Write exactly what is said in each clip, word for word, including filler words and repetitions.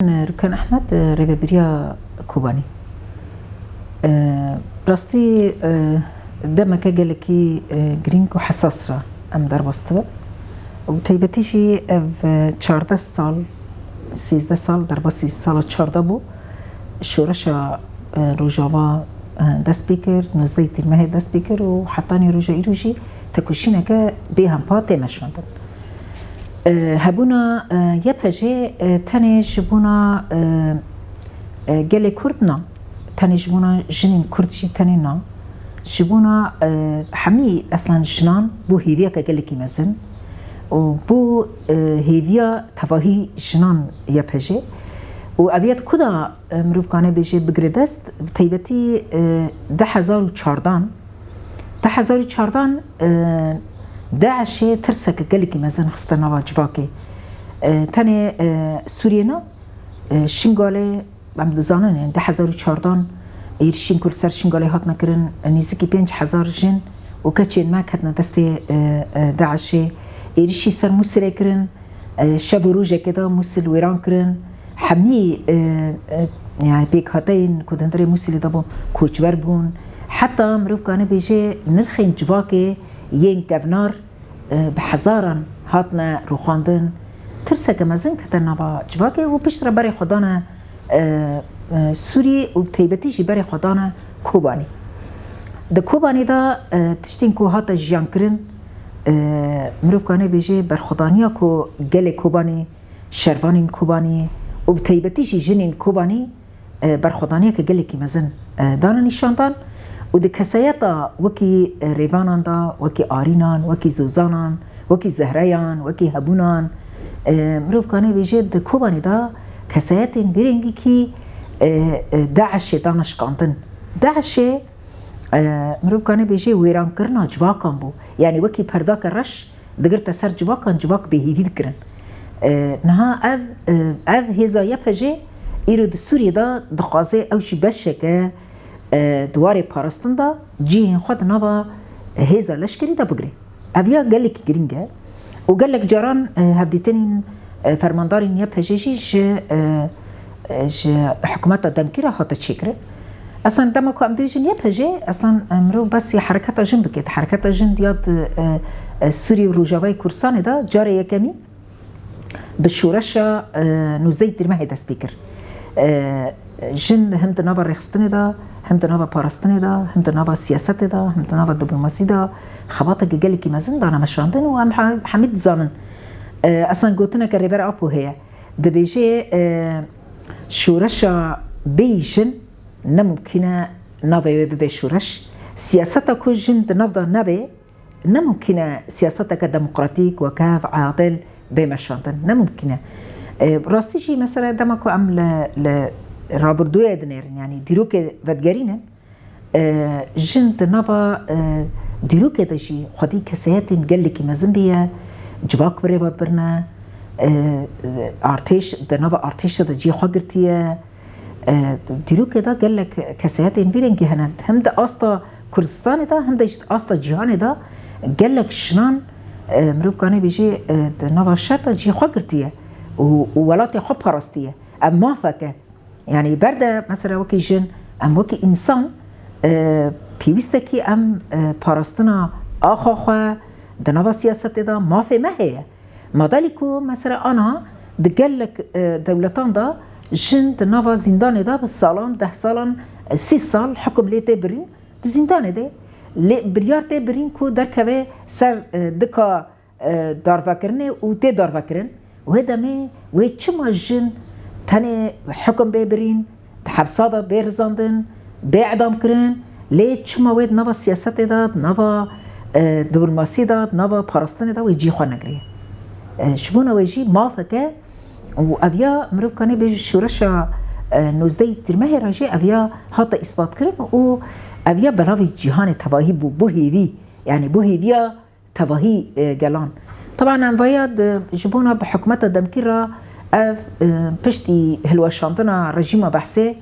Rûken Ehmed, rêvebiriya Kobanî. E, rastî, e, demeke gelekî, e, girîng û hesas re em derbas dibin. Û bi taybetî jî ev, e, çardeh sal, sêzdeh sal, derbasî sala çardeh bû. Şoreşa, e, Rojava, e, dest pê kir, nozdehê Tîrmehê dest pê kir û hetanî roja îro jî tekoşîneke bê hempa tê meşandin. E, hebûna, e, Y P G, e, tenê ji bona, e, e, gelê Kurd na, tenê ji bona jinên Kurd jî tenê na, ji bona, e, hemî eslan jinan bû hêviyeke gelekî mezin û bû, e, hêviya tevahî jinan Y P G. Û ev yek ku da, e, mirov kane bêje bigire dest, bi taybetî, e, du hezar û çardan, du hezar û çardan, e, DAIŞê tirseke gelekî mezin xiste nava civakê. E, tenê, e, Sûriyê na, e, Şingalê, em dizanin, yani du hezar û çardan êrişên ku li ser Şingalê hatine kirin, e, nêzîkî pênc hezar jin û keçên me ketine destê, e, e, DAIŞê. Êrişî ser Mûsilê kirin, e, şev û rojekê de Mûsil wêran kirin. Hemî, e, e, yani pêkhateyên ku di hundirê Mûsilê de bûn, koçber bûn. Heta mirov kane bêje nirxên civakê yên kevnar, e, bi hezaran hatine rûxandin. Tirseke mezin kete nava civakê û piştre berê xwe dane, e, e, Sûrî û bi taybetî jî berê xwe dane Kobanî. Di Kobanî de, e, tiştên ku hate jiyankirin, e, mirov kane bêje berxwedaniya ku gelê Kobanî, şervanên Kobanî û bi taybetî jî jinên Kobanî, e, berxwedaniyeke gelekî mezin, e, dane nîşandan û di kesayeta wekî, e, Rêvanan de, wekî Arînan, wekî Zozanan, wekî Zehreyan, wekî Hebûnan, e, mirov kane bêje di Kobanî de kesayetên vê rengîkî, e, e, DAIŞê dane şikandin. DAIŞê, e, mirov kane bêje wêrankirina civakan bû. Yani wekî perdake reş, digirte ser civakan, civak bêhêvî dikirin. E, niha ev, e, ev hêza Y P G îro di Sûriyê de dixwaze ew jî beşeke, e, di warê parastin de cihên xwe di nava hêza leşkerî de bigire. Ev ya gelekî girîng e û gelek caran, e, hevdîtinên, e, fermandarên Y P G jî ji, e, e, ji hikûmeta demkî re hate çêkirin. Eslan dema ku em dibêjin Y P G, eslan, e, mirov behsî hereketa jin bike. Hereketa jin diya di, e, e, Sûrî û Rojavayê Kurdistanê de carê yekemîn bi şoreşa, e, nûzdehê Tîrmehê dest pê kir. E, jin him di nava rêxistinê de, him di nava parastinê de, him di nava siyasetê de, him di nava diplomasî de xebateke gelekî mezin dane meşandin û em he-, hemî dizanin. E, eslan gotineke Rêber Apo heye. Dibêje, e, şoreşa bêyî jin ne mumkîn e navê wê bibe şoreş. Siyaseta ku jin di nav de nebe, ne mumkîn e siyaseteke demokratîk, wekev, adil bê meşandin. Ne mumkîn e. E, rastî jî mesela dema ku em li, li rabirdûyê dinêrin, yani dîrokê vedigerînin, e, jin di nava, e, dîrokê de jî xwedî kesayetên gelekî mezin bûye, civak bi rê ve dibirine, e, artêş, di nava artêşê de cihê xwe girtiye. E, dîrokê de gelek kesayetên vî rengî hene. Hem di asta Kurdistanê de, hem de jî di asta cîhanê de gelek jinan, e, mirov kane bêjî, e, di nava şer de cihê xwe girtiye û, û welatê xwe parastiye. Ev mafek e. Yani ber de mesela wekî jin, em wekî însan, e, pêwîstekî em, e, parastina axa xwe di nava siyasetê de mafê me heye. Madalî ku mesela ana di gelek, e, dewletan de jin di nava zîndanê de bi salan, deh salan, e, sî sal hukum lê tê birîn di zîndanê de. Lê biryar tê birîn ku derkeve ser, e, dika e, darvekirinê û tê darvekirin. Wê demê wê çima jin tenê hukum bê birîn, di hepsa de bê rizandin, bê edam kirin, lê çima wê di nava siyasetê de, di nava, e, diplomasiyê de, di nava parastinê de wê cî xwe negiriye? E, ji bona wê jî mafeke û ev ya mirov kanê bê şoreşa, e, nozdehê Tîrmehê re jî ev ya hate îspat kirin û ev ya belavî cîhanê tevahî bû, bû hêvî, yani bû hêviya tevahî, e, gelan. Teban em vaya di, ji bona bi hikûmeta demkî re ev, e, piştî hilweşandina rejîma Behsê,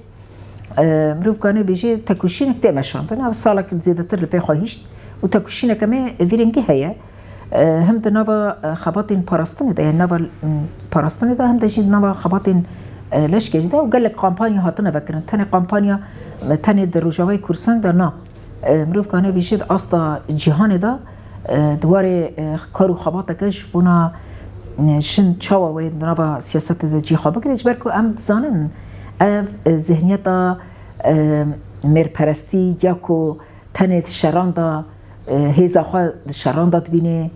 e, mirov kane bêje tekoşînek tê meşandin. Ev salek zêdetir li pê xwe hişt û tekoşîneke me vî rengî heye. E, him di nava, e, xebatên parastinê de, yani nava, m, parastinê de, him de jî di nava xebatên e, leşkerî de û gelek kampanya hatine vekirin. Tenê kampanya, e, tenê di Rojavayê Kurdistan de na. E, mirov kane bêje di asta cîhanê de, e, di warê, e, kar û xebateke ji bona, e, jin çawa wê di nava siyasetê de cî xwe bigire, ji ber ku em dizanin ev, e, zihniyeta, e, mêrperestî ya ku tenê di şeran de, e, hêza xwe di şeran de dibîne,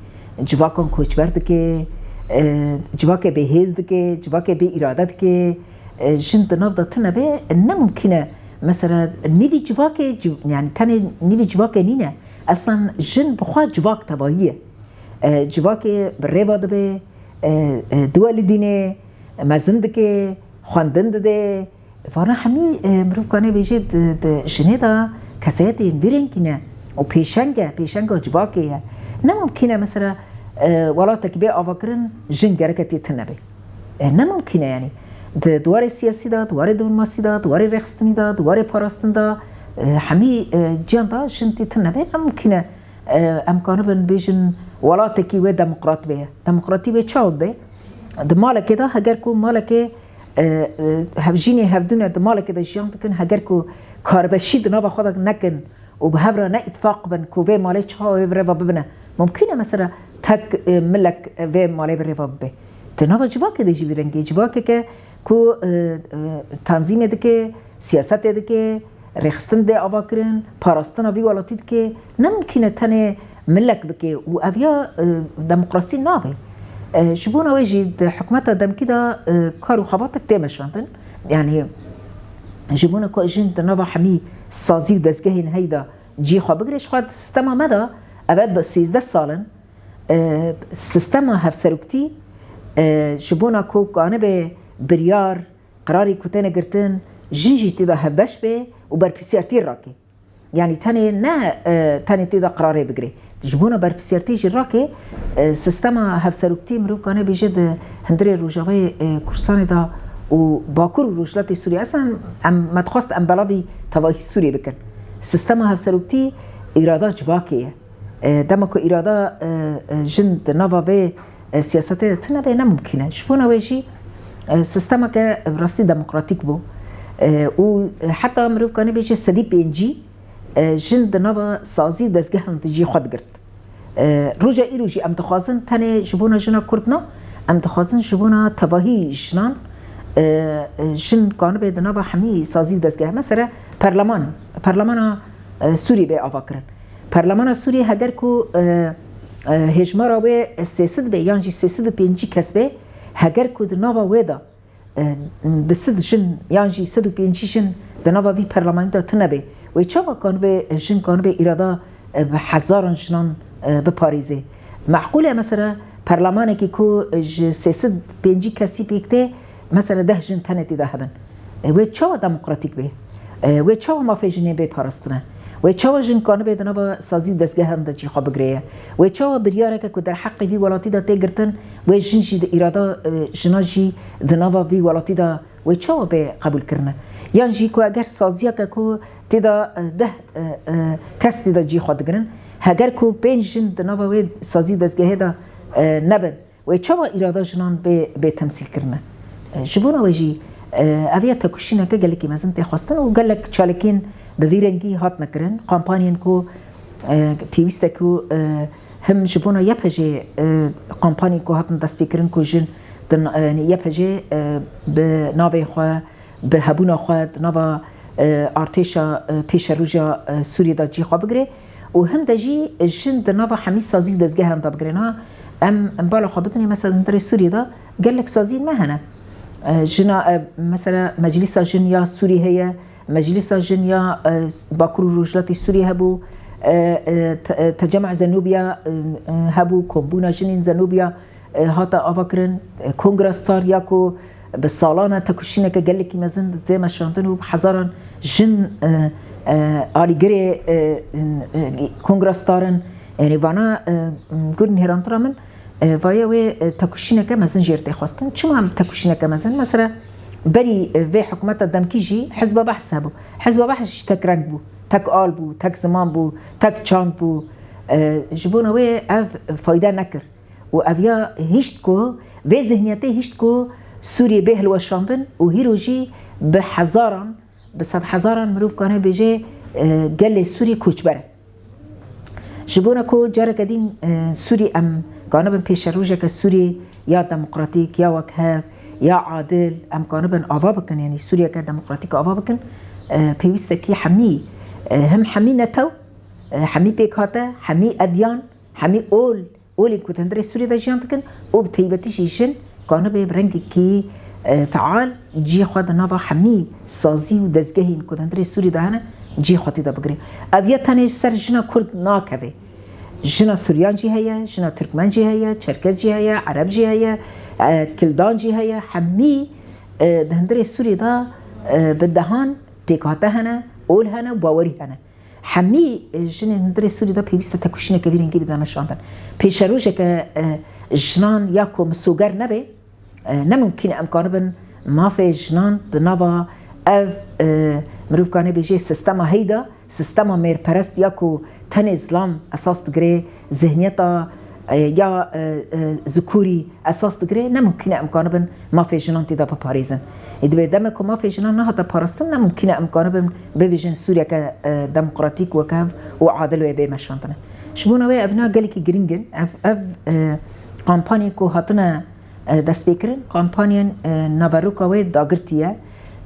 civakan koçber dike, e, civakê bêhêz dike, civakê bê îrade dike, e, jin di nav de tune be, ne mumkîn e. Mesela nîvî civakê, civ-, yani tenê nîvî civakê nîne. Eslan jin bi xwe civak tevayî ye. E, civakê bi rêva dibe, e, e, dua li dînê, mezin dike, xwendin dide. Vana hemî, e, mirov kane bêje di, di jinê de kesayetên vî rengî ne û pêşeng e, pêşenga civakê ye. Ne mumkîn e mesela, e, welatekî bê avakirin jin gereke tê tune be. E, ne mumkîn e yani. Di, di warê siyasî de, di warê diplomasî de, di warê rêxistinî de, di warê parastin de, e, hemî, e, ciyan de jin tê tune be, ne mumkîn e. E, em kanibin bêjin welatekî wê demokrat be. Demokratî wê çawa be? Di malekê de heger ku malekê, e, e, hevjînê hevdû ne di malekê de jiyan dikin, heger ku karbeşî di nava xwe de nekin û bi hev re ne îtifaq bin ku vê malê çawa wê bi rêva bibine. Mumkîn e mesela tek, e, milek vê malê bi rêva bibe. Di nava civakê de jî vî rengê. Civakeke ku, e, e, tanzîmê dike, siyasetê dike, rêxistin dê avakirin, parastina vî welatî dike, ne mimkîn e tenê milek bike û ev ya, e, demokrasî nabe. E, ji bona wê jî di hikûmeta demkî de, e, kar û xebatek tê meşandin. Yani ji bona ku jin di nava hemî sazî û dezgehên heyî de cî xwe bigire, ji xwe di sistema me de ev e sêzdeh sal in, e, sistema hevseroktî, e, ji bona ku kanibe biryar, qirarê ku têne girtin, jin jî tê de hevbeş be û berpirsiyartî rake. Yani tenê ne, e, tenê tê de qirarê bigire. Ji bona berpirsiyartî jî rake, e, sistema hevseroktî mirov kane bêje di hundirê Rojavayê, e, Kurdistanê de û Bakur û Rojhilatê Sûriyê. Eslen em me dixwest em belavî tevahî Sûriyê bikin. Sistema hevseroktî îrada civakê ye. E, dema ku îrada, e, e, jin di nava vê, e, siyasetê de tune be, ne mumkîn e. Ji bona wê jî, e, sistemeke bi rastî demokratîk bû. E, û heta mirov kane bêje sedî pêncî, e, jin di nava sazî û dezgehan de cî xwe digirt. E, roja îro jî em dixwazin tenê ji bona jina Kurd na, em dixwazin ji bona tevahî jinan, e, e, jin kanibe di nava hemî sazî û dezgeh. Mesela perleman, perlemana, e, Sûrî bê avakirin. Perlemana Sûriyê heger ku, e, e, hêjmara wê sê sed be yan jî sê sed û pêncî kes be, heger ku di nava wê de, e, du sed jin yan jî sed û pêncî jin di nava vî perlemanî de tune be, wê çawa kanibe jin kanibe îrada, e, bi hezaran jinan, e, biparêze? Meqûl e mesela perlemanekî ku ji sê sed pêncî kesî pêk tê, mesela deh jin tenê tê de hebin. E, wê çawa demokratîk be? E, wê çawa mafê jinê bê parastine? Wê çawa jin kanibe di nava sazî û dezgehan de cî xwe bigireye? Wê çawa biryareke ku derheqê vî welatî de tê girtin, wê jin jî di îrada, e, jina jî di nava vî welatî de wê çawa bê qebûlkirine? Yan jî ku eger saziyeke ku tê de, e, deh, e, e, kes tê de cî xwe digirin, heger ku pênc jin di nava wê sazî û dezgehê de, e, nebin, wê çawa îrada jinan bê, bê temsîl kirine? E, ji bona wê jî, e, ev ya tekoşîneke gelekî mezin tê xwestin û gelek çalakiyên bi vî rengî hatine kirin. Kampanyên ku, e, pêwîst e ku, e, him ji bona Y P G, e, kampanyên ku hatin destpêkirin ku jin di na-, e, Y P G, e, bi navê xwe, bi hebûna xwe di nava, e, artêşa, e, pêşerûja, e, Sûriyê de cî xwe bigire û him de jî jin di nava hemî sazî û dezgehan de bigire. Niha em, em bala xwe bidinê, mesela hundirê Sûriyê de gelek saziyên me hene. E, jina, e, mesela Meclîsa Jin ya Sûrî heye, Meclîsa Jin ya, e, Bakur û Rojhilatê Sûriyê hebû, e, e, te-, e, Tecema Zenûbiya, e, e, hebû, Kombûna Jinên Zenûbiya, e, hate avakirin. E, Kongra Star ya ku bi salan e tekoşîneke gelekî mezin tê meşandin û bi hezaran jin, e, e, alîgirê, e, e, Kongra Star in. Yanî vana, e, gurên hêrantira min, e, vaya wê, e, tekoşîneke mezin jêr tê xwestin. Çima em tekoşîneke mezin? Mesela berî, e, vê hikûmeta demkî jî Hizba Behs hebû. Hizba Behs jî tek reng bû, tek al bû, tek ziman bû, tek çand bû. E, ji bona wê ev fayde nekir. Û ev ya hişt ku, vê zihniyetê hişt ku Sûriyê bê hilweşandin û hîro jî bi hezaran, bi sedhezaran mirov kane bêje, e, gelê Sûrî koçber e. Ji bona ku careke din, e, Sûrî em kanibin pêşerojeke Sûrî ya demokratîk, ya wekhev, ya adil, em kanibin ava bikin, yanî Sûriyeke demokratîk ava bikin, e, pêwîstekî hemî, e, him hemî netew, e, hemî pêkhate, hemî edyan, hemî ol, olên ku di hundirê Sûriyê de jiyan dikin û bi taybetî jî jin kanibe bi rengekî, e, feal cihê xwe di nava hemî sazî û dezgehên ku di hundirê Sûriyê de hene cihê xwe tê de bigire. Ev ya tenê ji ser jina Kurd nakeve. Jina Suryan jî heye, jina Tirkmen jî heye, Çerkez jî heye, Ereb jî heye, e, Kildan jî heye. Hemî, e, di hundirê Sûriyê de, e, bi dehan pêkhate hene, ol hene, bawerî hene. Hemî, e, jinên hundirê Sûrî de pêwîst e tekoşîneke vî rengî bide meşandin. Pêşerojeke, e, jinan ya ku misoger nebe, e, ne mimkîn e em kanibin mafê jinan di nava ev, e, mirov kane bêjê sistema hey de, sistema mêrperest ya ku tenê zilam esas digire, zihniyeta, e, ya, e, e, zikurî esas digire, ne mimkîn e em kanibin mafê jinan tê de biparêzin. Ê, divê demek ku mafê jinan nehate parastin, ne mimkîn e em kanibin bibêjin Sûriyeke, e, demokratîk, wekhev û adil wê bê meşandine. Ji bona wê evna gelekî girîng in. Ev, ev, e, kampanyên ku hatine, e, destpêkirin, kampanyên, e, naveroka wê dagirtî ye.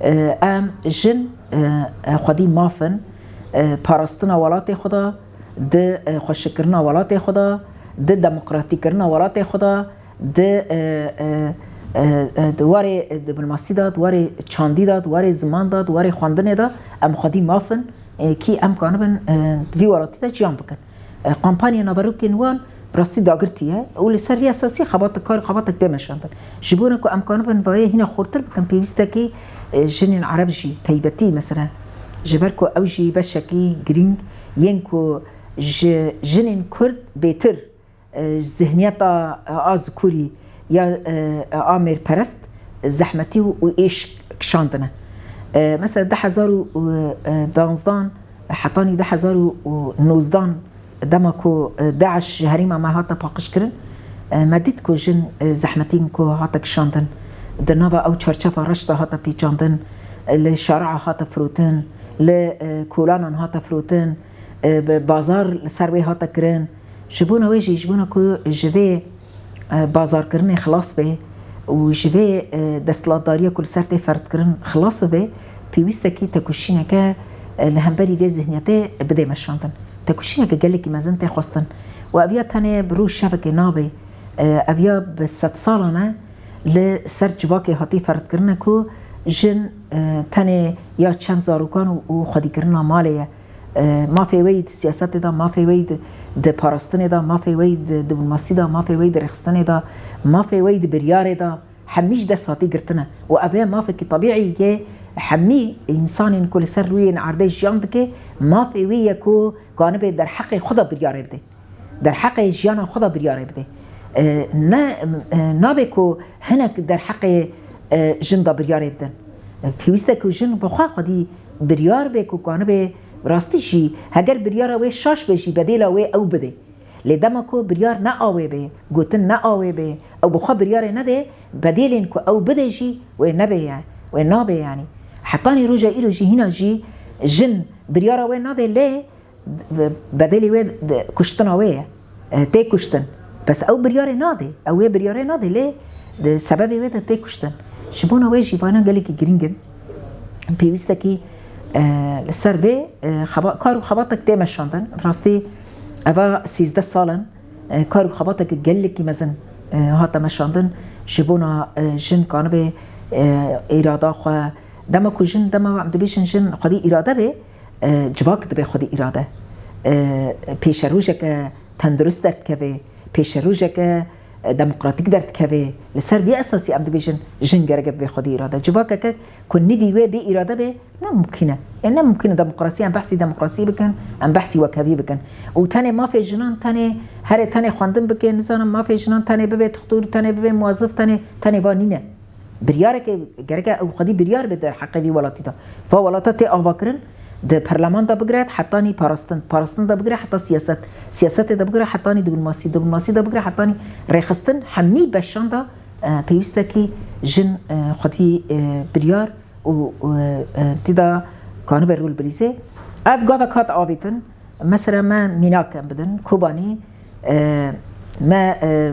E, em jin, e, e, xwedî maf in, e, parastina welatê xwe de, di, e, xweşikirina welatê xwe de, di demokratîkirina welatê xwe de, di, e, e, e, e, di warê diplomasî de, di warê çandî de, di warê ziman de, di warê xwendinê de em xwedî maf in, e, kî em kanibin, e, di vî welatî de jiyan bikin. E, kampanya naverokên wan rastî dagirtî ye û li ser vî esasî xebatek, kar û xebatek tê meşandin. Ji bo ne ku em kanibin vayê hîna xurtir bikin, pêwîstekî, e, jinên Ereb jî taybetî, mesela, ji ber ku ew jî beşekî girîng yên ku ji jinên Kurd bêtir, e, zihniyeta, e, a zikurî ya, e, a mêrperest zehmetî û, û êş kişandine. E, mesela du hezar û danzdan hetanî du hezar û nozdan dema ku, e, DAIŞ ji herêma me hate paqijkirin, e, me dît ku jin, e, zehmetîn ku hate kişandin, di nava ew çarçefa reş de hate pêçandin, e, li şari'a hate firotin, li, e, kolanan hate firotin, e, bi bazar li ser wê hate kirin. Ji bona wê jî, ji bona ku ji vê, e, bazarkirinê xilas be û ji vê, e, desthilatdariya ku li ser tê ferdkirin xilas bibe, pêwîstekî tekoşîneke, e, li hemberî vê zihniyetê bide meşandin. Tekoşîneke gelekî mezin tê xwestin. Û ev ya tenê bi roj şevekê nabe, e, ev ya bi sedsalan e li ser civakê hatî ferdkirine ku jin, e, tenê ya çend zarokan û, û xwedîkirina malê ye. E, mafê wê yî di siyasetê de, mafê wê yî di, di parastinê de, mafê wê yî di diplomasî de, mafê wê yî di rêxistinê de, mafê wê yî di biryarê de, hemî ji dest hatî girtine. Û ev e mafekî tebîî yê hemî însanên ku li ser rûyên erdê jiyan dike, mafê wê ye ku kanibe derheqê xwe de biryarê bide. Derheqê jiyana xwe de biryarê bide. E, ne, e, nabe ku hinek derheqê, e, jin de biryarê bidin. E, pêwîst e ku jin bi xwe xwedî biryar be ku kanibe rastî jî, heger biryara wê şaş be jî, bedêla wê ew bide. Lê dema ku biryar ne a wê be, gotin ne a wê be, ew bi xwe biryarê nede, bedêlên ku ew bide jî wê nebe ye, wê nabe yanî. Hetanî roja îro jî hîna jî jin biryara wê nade, lê bedêlê wê di, kuştina wê ye. E, tê kuştin. Bes ew biryarê nade. Ew wê biryarê nade, lê di sebebê wê de tê kuştin. Ji bona wê jî vana gelekî girîng in. Pêwîstekî, e, li ser vê, e, xeba-, kar û xebatek tê meşandin. Rastî, eva sîzdeh sal in. E, kar û xebatekî gelekî mezin, e, hate meşandin. Ji bona, e, jin kanibe, e, îrada xwe. Dema ku jin, dema em dibêjin jin xwedî îrade be, e, civak dibe xwedî îrade. E, pêşerojeke tendurist derdikeve, pêşerojeke, e, demokratîk derdikeve. Li ser vî esasî em dibêjin jin gereke bibe xwedî îrade. Civakeke ku nivî wê bê îrade be, ne mimkîn e. E, ne mimkîn e demokrasî, em behsî demokrasî bikin, em behsî wekhevî bikin. Û tenê mafê jinan, tenê, herê tenê xwendin bike, nizanim mafê jinan tenê bibe dixtur, tenê bibe muwezif, tenê, tenê va nîne. Biryareke gereke ew xwedî biryar be derheqê vî welatî de. Va welata tê avakirin, di perleman de bigire hetanî parastin, parastin de bigire heta siyaset, siyasetê de bigire hetanî diplomasî, diplomasî de bigire hetanî rêxistin, hemî beşan de e, pêwîstekî jin, e, xwedî, e, biryar û, e, e, tîda kanibe rol bilîzê. Ev gavek hat avêtin, mesela me mînak em bidin, Kobanî, e, me, e,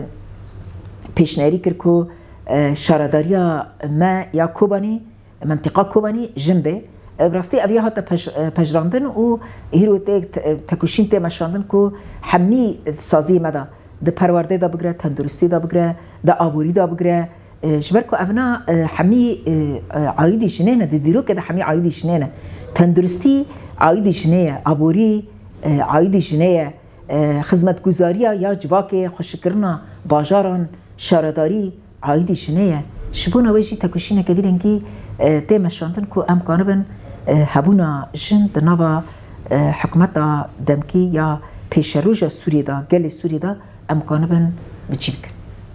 pêşniyarî kir ku, e, şaredariya me ya Kobanî, mentiqa Kobanî jin bê. E, bi rastî ev ya hate pej-, e, pejrandin û hîro tê te-, tekoşîn tê meşandin ku hemî saziyê me de, di perwerdê de bigire, tenduristî de bigire, di aborî de bigire, e, ji ber ku evna, e, hemî, e, e, aîdî jinê ne, di dîrokê de hemî aîdî jinê ne. Tenduristî aîdî jinê ye, aborî, e, aîdî jinê ye, e, xizmetguzariya ya civakê, xweşikirina bajaran, şaredarî aîdî jinê ye. Ji bona wê jî tekoşîneke vî rengî, e, tê meşandin ku em kanibin, e, hebûna jin di nava, e, hikûmeta demkî ya pêşeroja Sûriyê de, gelê Sûriyê de em kanibin bi cî bikin.